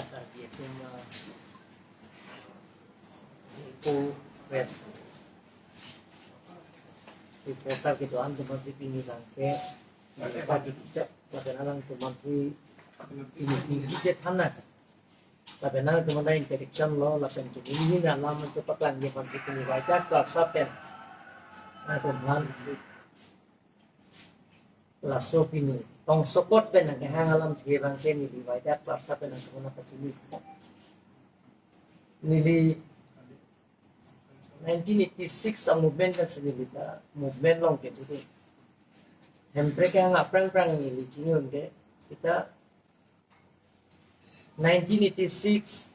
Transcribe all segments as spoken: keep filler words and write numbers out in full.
Karbi atum, uh, po press reporter kedo-an atum aphansi pini abangke, kita kita lapen alangtum aphansi pini tinggi je thanak. Lapen alangtum aphan interaction lo, lapen pini ini alam itu paklangji aphansi pini Vaidak Klarsa pen alangtum aphan laso pini tongsokot pen nangkehang alamthe abangke neli Vaidak Klarsa pen nangkehang pachini. Neli nineteen eighty-six a-movement kan si neli ta movement along kedo. Hemprek kehang aphrang aphrang neli chini-un ke, seta nineteen eighty-six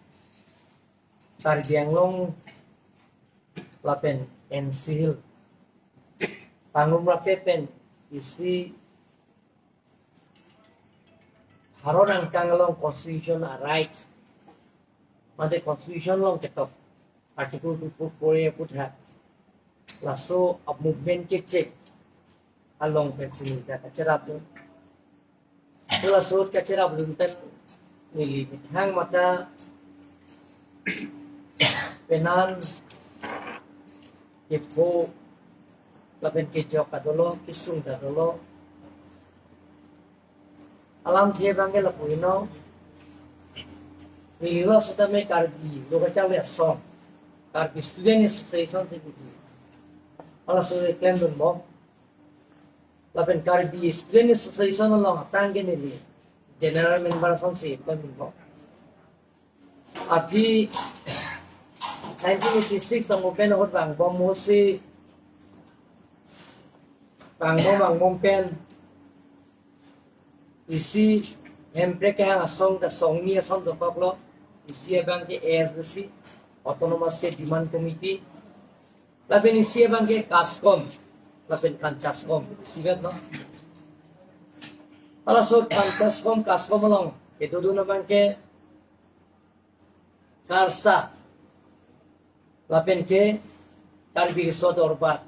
Karbi Anglong lapen N C Hill pangrum rape pen isi Bharat angkang along constitution a-rights, mate constitution along ketok article two four four A aphuthak, laso a-movement keche along pensi neli ta kacherapdun. Laso kacherapdun pen neli methang mata penan kepho lapen kejok ta dolo, kesung ta dolo. Alamthe abangke lapu-i non. Neli lo seta me Karbi Lo Kacharli Asong, Karbi Student Association si neli halaso keklemdunbom. Lapen Karbi Student Association along aphrang ke neli general member asonsi klemdunbom. Aphi nineteen eighty-six a-movement ahut vangbom, mosi vangbom vangbom pen isi Hemprek kehang asong ta songni ason dokoklo. Isi abangke A S D C, Autonomous State Demand Committee. Lapen isi abangke KASCOM, lapen KANCHASCOM, isivet non. Halaso KANCHASCOM, KASCOM along kedodun abangke KARSA, lapen ke Karbi Riso Dorbar,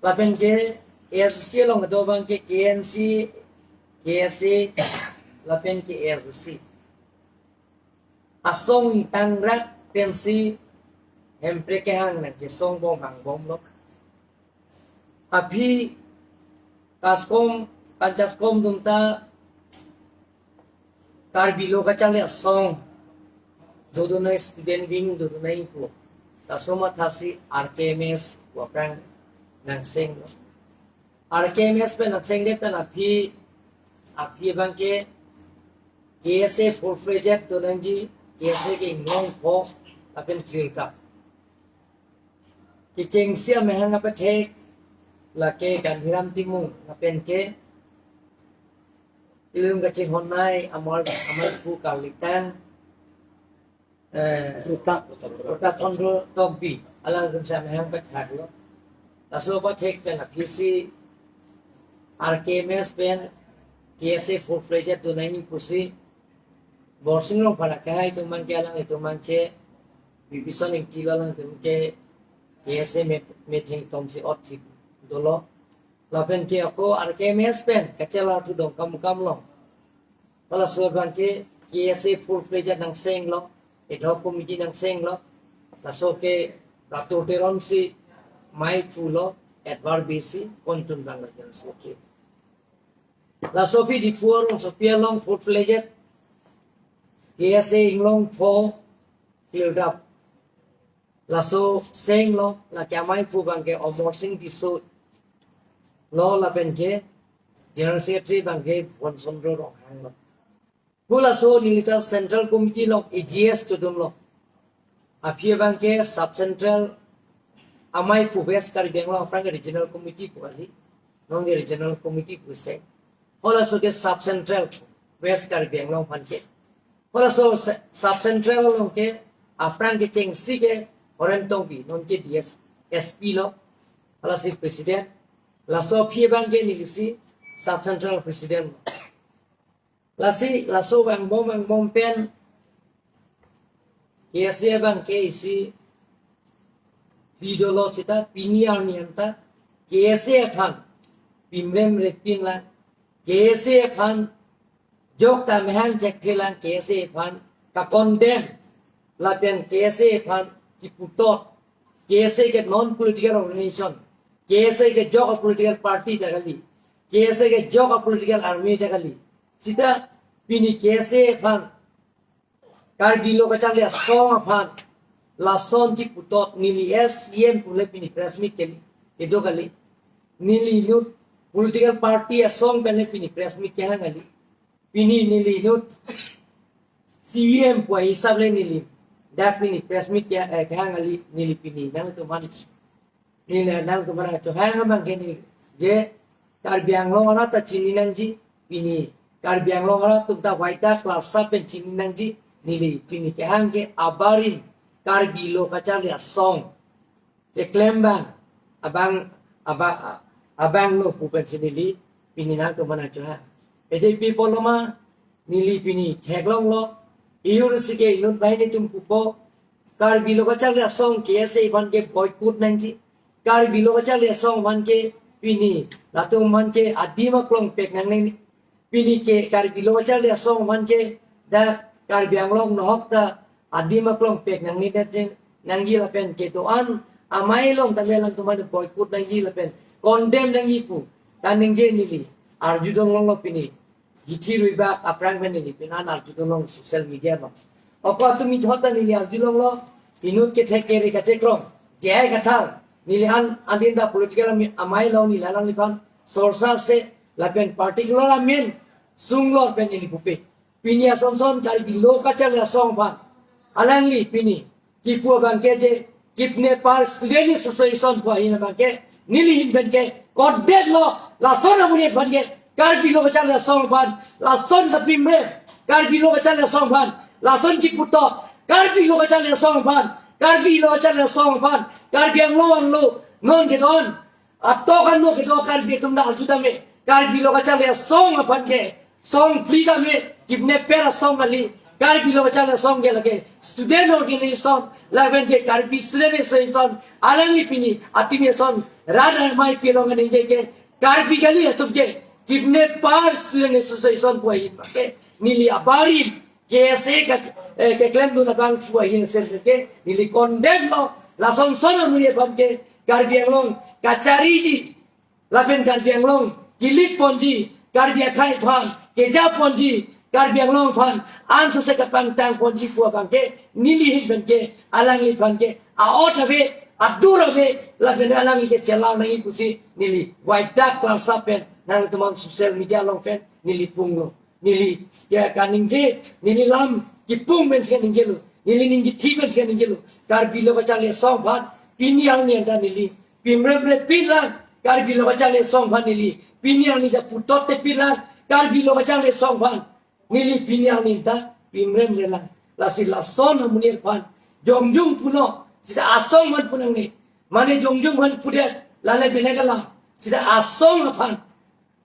lapen ke A S D C along kedo abangke K N C, K S A, lapen ke A S D C. Asong ingtangrak pensi Hemprek kehang nangchesongbom vangbomlo. Aphi KASCOM, KANCHASCOM atum ta Karbi Lo Kacharli Asong dodun nai, student wing dodun nai pu. Laso mathasi R K M S pu aphrang nangsenglo. R K M S pen nangsengdet pen aphi, aphi abangke K S A full-fledged donangji, K S A ke inglong pho lapen clear cut. Kechengsi amahang apathek lake Ganhiram Timung lapen ke ilitum kachinghon nai amar, amar pu kalitang, eh, Ruta. Ruta Chondro Tokbi, alangtum si amahang pathaklo. Laso apathek pen aphisi R K M S pen K S A full-fledged donangji pusi Borsing Rongphar akehai atum abangke, alanglitum abangke Bibison Ingti lo, alangtum ke K S A met-, metheng tomsi otthip dolo. Lapen ke ako R K M S pen kachelar thu Dongkamukam along, halaso abangke K S A full-fledged nangsenglo, ad hoc committee nangsenglo. Laso ke Ratu Teron si maiphulo, Edward B C, Kontun Bangla General Secretary. Laso aphi Diphu arongsopi along full-fledged K S A inglong pho cleared up. Laso senglo, lake amaiphu abangke Amarsing Tisso lo, lapen ke General Secretary abangke Bhuban Chandra Ronghang lo. Halaso neli ta Central Committee along A G S chodunlo. Aphi abangke Sub Central amaiphu West Karbi Anglong aphrang Regional Committee pu kali. Non ke Regional Committee pu se. Halaso ke Sub Central West Karbi Anglong aphan ke. Halaso se-, Sub Central along ke aphrang kechengsi ke Horen Tokbi, non ke D S, S P lo. Halasi President. Laso aphi abangke nelisi Sub Central President lo. Lasi laso vangbom vangbom pen K S A abangke isi pidolo seta pini arni anta K S A aphan pimrem repin la, K S A aphan jok ta mehang jek thelang K S A aphan ka condemn lapen K S A aphan kiputot, K S A ke non political organization, K S A ke jok a political party ta kali, K S A ke jok a political army ta kali. Sita pini K S A aphan, Karbi Lo Kacharli Asong aphan lason kiputot neli as C E M pule pini press meet ke, kedo kali. Neli inut political party asong pen le pini press meet kehang kali. Pini neli inut C E M pu ahisap le neli dak pini press meet ke, eh, kehang kali. Neli pini nangtumphan, neli nangtumphan chohang abang ke neli, je Karbi Anglong arat ta chini nangji, pini Karbi Anglong arat atum ta white class pen chini nangji. Neli pini kehang ke abarim Karbi Lo Kacharli Asong keklem abang, abang, abang, abang lo pu pensi neli pini nangtumphan chohang. Ede pi poloma, neli pini theklonglo, iyur si ke inut banghini atum pupo, Karbi Lo Kacharli Asong K S A aphan ke boycott nangji, Karbi Lo Kacharli Asong aphan ke pini latum aphan ke adim aklong pek nangne, pini ke Karbi Lo Kacharli Asong aphan ke dak Karbi Anglong nohok ta adim aklong pek nangnedet nangji lapen kedo-an amei along tame alangtum aphan boycott nangji lapen condemn nangji pu kaningje neli arjudun longlo pini. Githi ruibak aphrang pen neli pini an arjudun long social media along. Ako atum ithot ta neli arjulonglo, inut kethek kere kachekrong, J I Kathar, neli an adin ta political ami-, amei along neli alangliphan sorsa se lapen particular amen sunglo pen neli pupe. Pini asonson Karbi Lo Kacharli Asong aphan alangli pini kipu abang ke je kidnapper student association pu ahin abang ke neli ahin pen ke condemn lo, lason amonit aphan ke Karbi Lo Kacharli Asong aphan lason kapimrem, Karbi Lo Kacharli Asong aphan lason kiputot, Karbi Lo Kacharli Asong aphan, Karbi Lo Kacharli Asong aphan, Karbi Anglong anglo non kedo-an atok ano kedo Karbi atum ta arju tame, Karbi Lo Kacharli Asong aphan ke song phli tame, kidnapper asong kali, Karbi Lo Kacharli Asong ke lake student organization lapen ke Karbi Student Association, alangli pini atim ason rat amei pi along kaningje ke Karbi kali atum ke kidnapper student association pu ahin abang ke neli abarim K S A ka, eh, keklemdun abang pu ahin asonsi ke neli condemn lo, lasonson amonit aphan ke Karbi Anglong kachariji lapen Karbi Anglong kilik ponji, Karbi akhei aphan keja ponji, Karbi Anglong aphan ansose kapangtang ponji pu abang ke neli ahin pen ke alangliphan ke a-ot ave, adur ave, lapen alangli ke chelang nangji pusi neli white class pen nangtumphan social media along pen neli punglo. Neli ke kaningje, neli lam kipung pensi kaningjelo, neli ning kithi pensi kaningjelo. Karbi Lo Kacharli Asong aphan pini arni anta neli pimremre pinlang, Karbi Lo Kacharli Asong aphan neli pini arni ta putot te pinlang, Karbi Lo Kacharli Asong aphan neli pini arni ta pimremre lang. Lasi lason amonit aphan jongjung punon, sita asong aphan pu nangne, mane jongjung aphan pudet lale benek alam, sita asong aphan.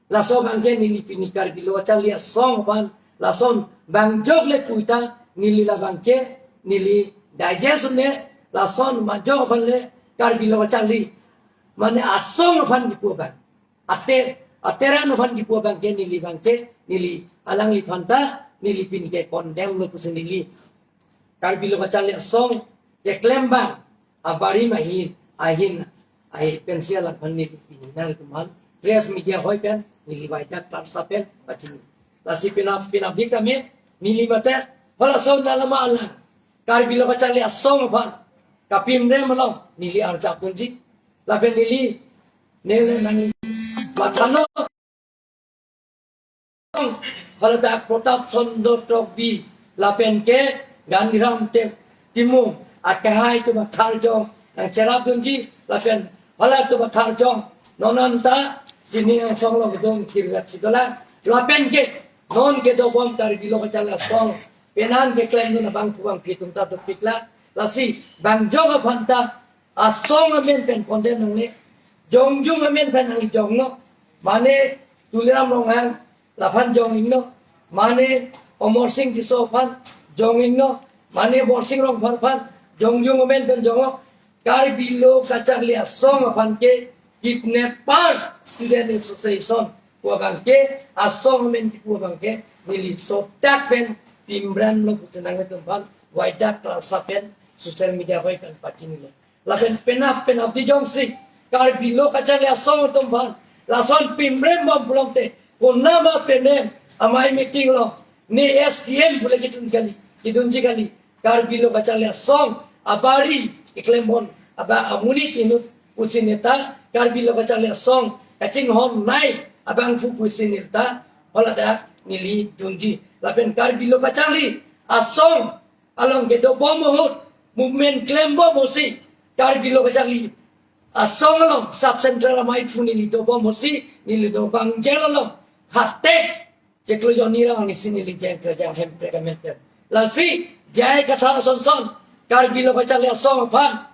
Laso abang ke neli pini Karbi Lo Kacharli Asong aphan lason bang jok le puta neli labang ke neli digest un-e, lason majok aphan le Karbi Lo Kacharli mane asong aphan kipu abang, ate, ateran aphan kipu abang ke neli abang ke neli alangliphan ta neli pini ke condemn lo pusi neli Karbi Lo Kacharli Asong keklem abang abarim ahin, ahin, ahin pensi alangphan neli pini nangtumphan press media ahoi pen neli white class pen pachini. Lasi pina, pina bik tame neli mate halason alama alang Karbi Lo Kacharli Asong aphan kapimrem along neli arjap ponji lapen neli neli nang mathanon haladak Pratap Chandra Tokbi lapen ke Gandhiram Te-, Timung akehai atum atharjong nangcherapdunji lapen halatum atharjong non anta sining angsong along kedung thirlat si dolang lapen ke non kedobom Karbi Lo Kacharli Asong penan keklemdun abangphu bangphi atum ta dopiklang. Lasi bang jok aphan ta asong amen pen condemn nangne, jongjung amen pen nangli jonglo, mane Tuliram Ronghang laphan jong-iknon, mane Amarsing Tisso aphan jong-iknon, mane Borsing Rongphar aphan jongjung amen pen jonglo, Karbi Lo Kacharli Asong aphan ke kidnapper student association pu abangke, asong amen kipu abangke, neli sotak pen pimrem lo pusi nanglitum aphan, waidak klarsa pen, social media hoi pen pachinilo. Lapen penap penap di jongsi, Karbi Lo Kacharli Asong atum aphan, lason pimrem bom pulote, konama pimrem, amei meeting lo, ne S C M pule kidun kali, kidunji kali, Karbi Lo Kacharli Asong, abari, keklem hon, aba amonit inut, pusi neta, Karbi Lo Kacharli Asong, kachinghon nei, abangphu pusi neta, haladak neli dunji. Lapen Karbi Lo Kacharli Asong along kedobom ahut, movement klembom ahutsi, Karbi Lo Kacharli Asong along, sub central amei phu neli dobom ahutsi, neli dobang jel along, hatek, chiklo jonni rang nisi neli jeng kerja hem pre kamen pre. Lasi, J I Kathar asonson, Karbi Lo Kacharli Asong aphan,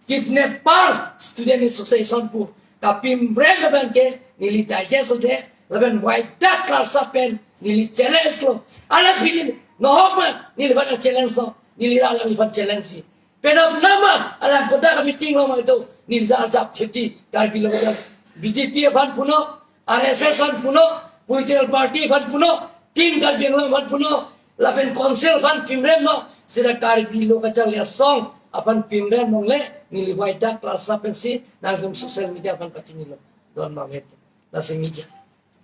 kidnapper Student Association pu kapimrem abangke neli digest ode, lapen waidak klarsa pen neli challenge lo. Alang pini nohok ma neli aphan challenge lo, neli alangliphan challenge si. Penap nama alang kodak meeting lo ma itu, neli ta ajak thiti Karbi Lo Kacharli, B J P aphan punon, R S S aphan punon, political party aphan punon, Team Karbi Anglong aphan punon, lapen council aphan pimrem lo, seta Karbi Lo Kacharli Asong aphan pimrem longle, neli waidak klarsa pensi, nangtum social media aphan pachinilo. Don manghet. Lasi media.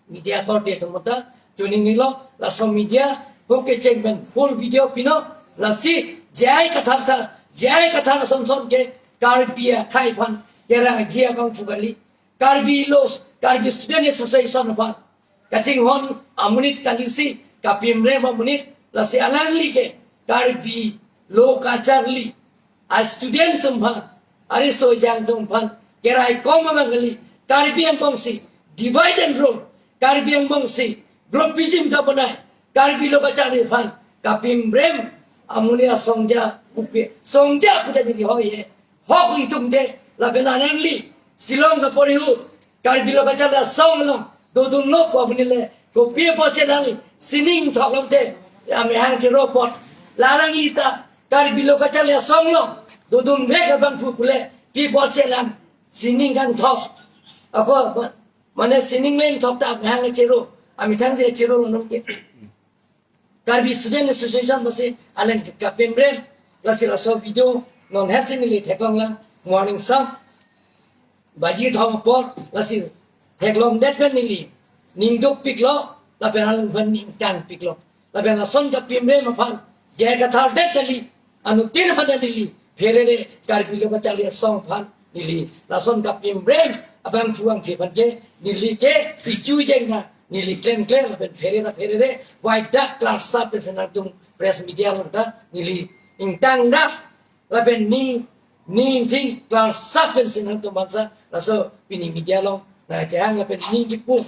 Media korte atum ta, tuning nilo, laso media, hoke cheng pen, full video pinon, lasi, J I Kathar ta, J I Kathar asonson ke, Karbi akhei aphan, kerang ji abangphu kali, Karbi Lo, Karbi Student Association aphan, kachinghon amonit kalisi, kapimrem amonit, lasi alangli ke, Karbi Lo Kacharli, a student atum aphan, ariso ejang atum aphan, keraikom abang kali, Karbi angbong si, divide and rule, Karbi angbong si, groupism kapanai, Karbi Lo Kacharli aphan, kapimrem, amonit asongja, upi, songja puja dili hoi he, hok ingtung de, lapen alangli, Shillong kapori ahut, Karbi Lo Kacharli Asong along, dodunlo pu amonit le, kopi apotsi nangli, sining thok lote, amehang chero apot, la alangli ta, Karbi Lo Kacharli Asong along, dodun bek abangphu pule, pi apotsi alang, sining kangthok. Ako, ma-, mane sining lengthok ta amehang chero, amethang si chero lo nonke. Karbi Student Association aphansi alang kapimrem, lasi laso video non hetsi neli theklonglang, morning sam, baji thom apor, lasi theklongdet pen neli ning dukpiklo, lapen alangphan ning tangpiklo. Lapen lason kapimrem aphan, J I Kathar det kali, anuttin aphan neli pherere, Karbi Lo Kacharli Asong aphan neli, lason kapimrem abangphu abangphi aphan ke, neli ke pichu jeng na, neli klem klem lapen pherere pherere, waidak klarsa pensi nangtum press media along ta, neli ingtangdak, lapen ning, ning thing klarsa pensi nangtum aphansa, laso pini media along, nangchehang lapen ning kipu,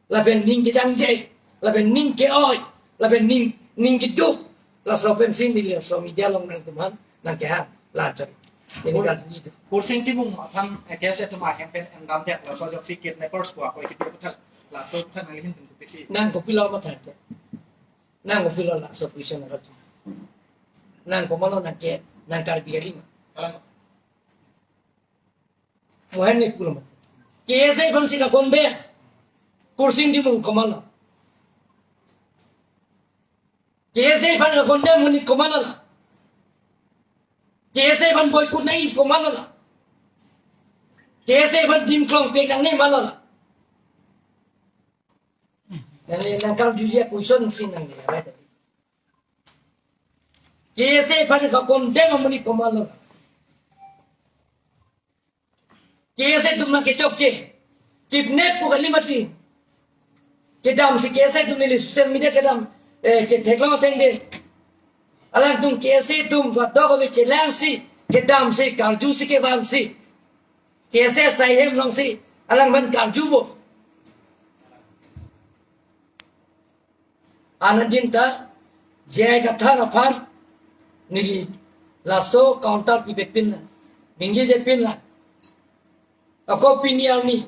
lapen ning kejangje, lapen ning ke-oi, lapen ning, ning keduk, laso pensi neli laso media along nangtum aphan, nangkehang, lajang. Ini Kur-, kan itu. Kursing Timung aphan, eh, case atum ahem pen engdamdet, laso ajoksi kidnappers pu ako ikit puthak, laso puthak nangli ahin pen kopisi. Nang kopilo matha ke. Nang kopilo laso question arat. Nang komatlo nang ke, nang Karbi kali ma. Alam. Mohen ni pulo mat. K S A aphansi ka condemn. Kursing Timung komatlo. K S A aphan ka condemn amonit komatlo la. K S A aphan boycott nangji komatlo la. K S A aphan dim klong pek nangne matlo la. Nangli nang karjuji a-question si nangli, right? K S A aphan ka condemn amonit komatlo la. K S A atum nangkechokche. Kidnap pu kali mati. Kedamsi K S A atum neli social media kedam, eh, ketheklong ateng de. Alangtum K S A atum vadok ave chelangsi, kedamsi, karjusi, kevansi. K S A asai hem alongsi, alangphan karjupo. Anadin ta, J I Kathar aphan, neli laso counter pipepin lang, bingjejepin lang. Ako pini arni,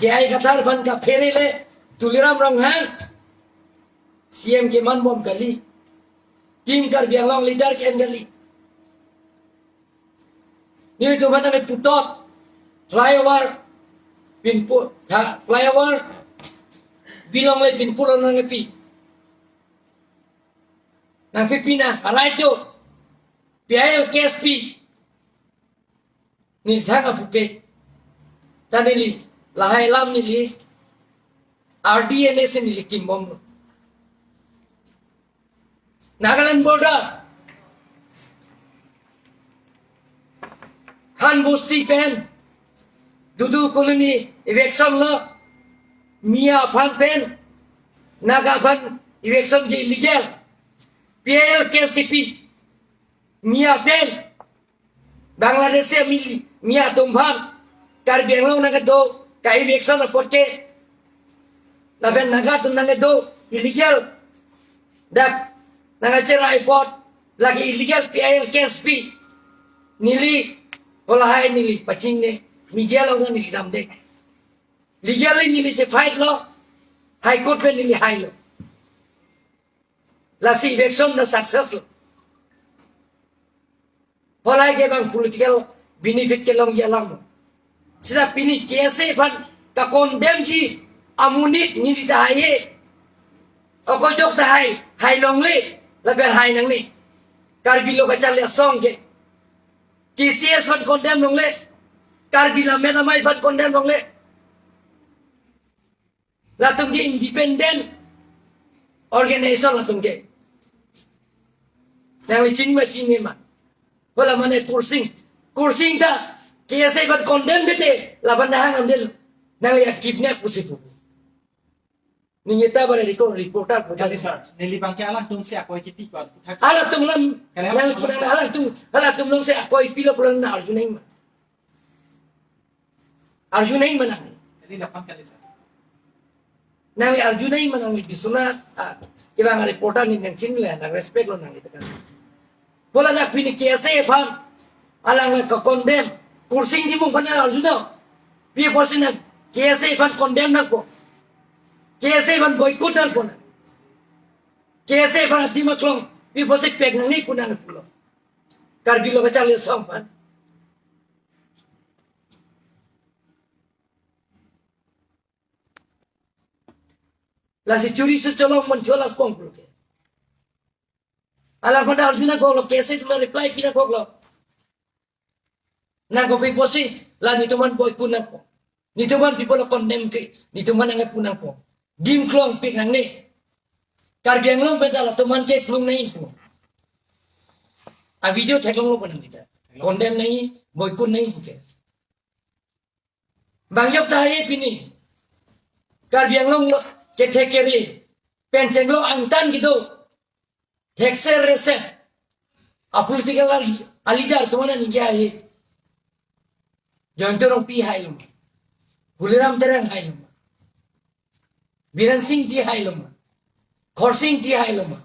J I Kathar aphan kaphere le, Tuliram Ronghang, C M keman bom kali, Team Karbi Anglong leader ke-en kali. Nelitum aphan nangkeputhot, flyover, pinpo, ha, flyover, Pilongle pin pulo nangpi. Nangpi pina, arai to. P I L case pi. Neli thang apupe. Ta neli, lahai alam neli. R D N A si neli kimbom. Nagaland border. Khan Bosti pen. Dudu colony eviction lo. Miya aphan pen. Naga aphan eviction ke illegal. P I L case kipi. Miya pen. Bangladesh si ami Miya atum aphan Karbi Anglong nangkedo ka eviction apot ke. Lapen Naga atum nangkedo illegal. Dak nangkachera apot lake illegal P I L case pi. Neli kolahai neli pachinine media along neli damde. Legally neli che fight lo. High Court pen neli hailo. Lasi eviction na success lo. Halahai ke bang political benefit kelongji alam. Sita pini K S A aphan ka condemn ji amonit neli ta hai he. Ako jok ta hai, hai longle, lapen hai nangne. Karbi Lo Kacharli Asong ke. K C S aphan condemn longle. Karbi Lammet Amei aphan condemn longle. Latum ke independent organization latum ke. Nangli chinine ma chinine ma. Hala mane Kursing. Kursing ta K S A aphan condemn bete. Laban dahang amdel. Nangli a kidnap pusi pu. Ningeta bare record reporter pu. Kali sir, neli bang ke alangtum si akoi kipi ko. Alangtum lam. Kali nang alang pulang alangtum, alangtum long si akoi pilo pulang na arju nang ma. Arju nang ma nang. Kali lapan kali sir. Nang arju nang ma nang Biswanath, ah, kibang reporter ni nang chinine, nang respect lo nang itekan. Bola dak pini K S A aphan, alang ka condemn, Kursing Timung aphan arju nang. Pi apotsi nang K S A aphan condemn nangpo. K S A aphan boycott nangpo nang. K S A aphan adim aklong, pi apotsi pek nangne pu nang pulo. Karbi Lo Kacharli Asong aphan. Lasi churi si cholong mon cholang pong pulo ke. Alangphan arju nangkoklo, K S A atum reply pi nangkoklo. Nangkok pi apotsi, la netum aphan boycott nangpo. Netum aphan people condemn ke, netum aphan nangpu nangpo. Dim klong pik nangne. Karbi Anglong pen ta latum aphan ke klung nangji pu. A video theklonglo pu nang kita. Condemn nangji, boycott nangji pu ke. Bang yok ta hai pini. Karbi Anglong lo, kethek kere. Pen chenglo angtan kedo. Thekser reser. A political a, a leader atum aphan ningje hai. Jayanta Rongpi hailo ma. Tuliram Terang hailo ma. Biren Singh Engti hailo ma. Khorsing Engti hailo ma.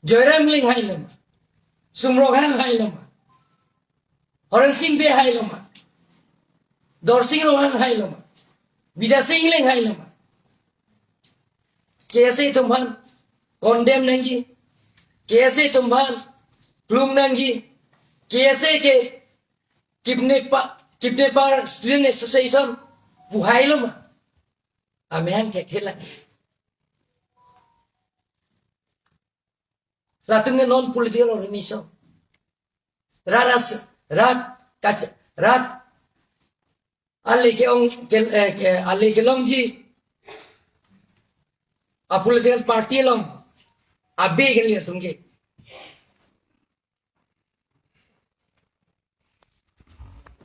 Joyram Engleng hailo ma. Sum Ronghang hailo ma. Horensing Bey hailo ma. Dorsing Ronghang hailo ma. Bidya Sing Engleng hailo ma. K S A atum aphan condemn nangji. K S A atum aphan klung nangji. K S A ke kidnapper, kidnapper Student Association pu hailo ma. Amahang thekthe lang. Latum ke non political organization. Rat as, rat kach, rat ale ke-ong ke, eh, ke, ale kelongji a political party along abe kali latum ke.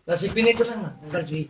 Lasi pini itu lang, angkar jui.